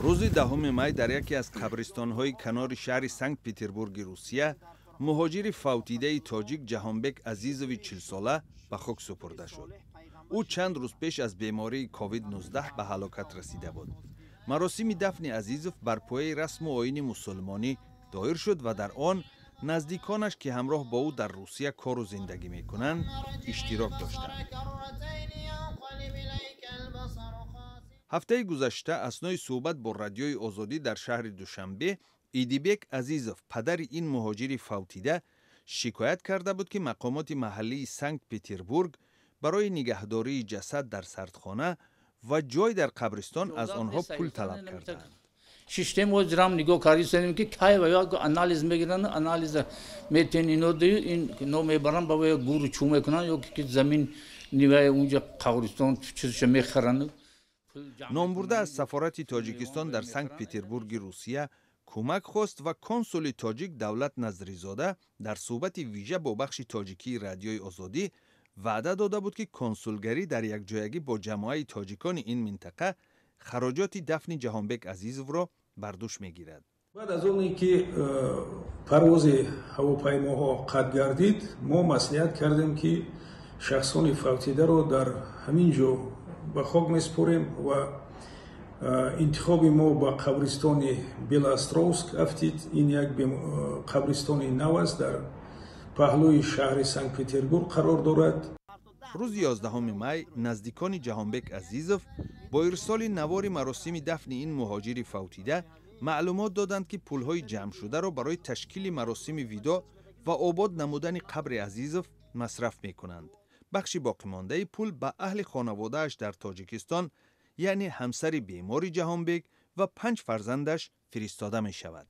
Рӯзи 10 май дар яке аз қабристонҳои канори шаҳри Санкт Петербурги Русия муҳоҷири фавтидаи тоҷик Ҷаҳонбек Азизови 40-сола ба хок супурда шуд. Ӯ чанд рӯз пеш аз бемории COVID-19 ба ҳалокат расида буд. Маросими дафни Азизов бар пояи расму оини мусулмонӣ доир шуд ва дар он наздиконаш, ки ҳамроҳ бо ӯ дар Русия кору зиндагӣ мекунанд, иштирок доштанд. Ҳафтаи гузашта аснои суҳбат бо Радиои Озодӣ дар шаҳри Душанбе Идибек Азизов, падари ин муҳоҷири фавтида, шикоят карда буд, ки мақомоти маҳаллии Санкт Петербург барои нигаҳдории ҷасад дар сардхона ва ҷой дар қабристон аз онҳо пул талаб кардаанд. Шиштем, озирам нигоҳ кардистем, ки кай ва ё анализ мегиранд, анализ метен, ино ино мебаранд, ба гуру чӯ мекунанд ё ки замин ниваи унҷа қабристон чизша мехаранд. Номбурда аз сафорати Тоҷикистон дар Санкт Петербурги Русия кӯмак хост ва консули тоҷик Давлат Назризода дар суҳбати вижа бо бахши тоҷикии Радиои Озодӣ ваъда дода буд, ки консулгарӣ дар якҷоягӣ бо ҷамоаи тоҷикони ин минтақа хароҷоти дафни Ҷаҳонбек Азизовро бар дӯш мегирад. Баъд аз оне ки парвози ҳавопаймоҳо қатъ гардид, мо маслиҳат кардем, ки шахсони фавтидаро дар ҳамин ҷо ба хок месупорем ва интихоби мо ба қабристони Белоостровск афтид. Ин як қабристони нав аст, дар паҳлӯи шаҳри Санкт Петербург қарор дорад. Рӯзи 11 май наздикони Ҷаҳонбек Азизов бо ирсоли навори маросими дафни ин муҳоҷири фавтида маълумот доданд, ки пулҳои ҷамъшударо барои ташкили маросими видоъ ва обод намудани қабри Азизов масраф мекунанд. Бахши боқимондаи пул ба аҳли хонаводааш дар Тоҷикистон, яъне ҳамсари бемори Ҷаҳонбек ва панҷ фарзандаш, фиристода мешавад.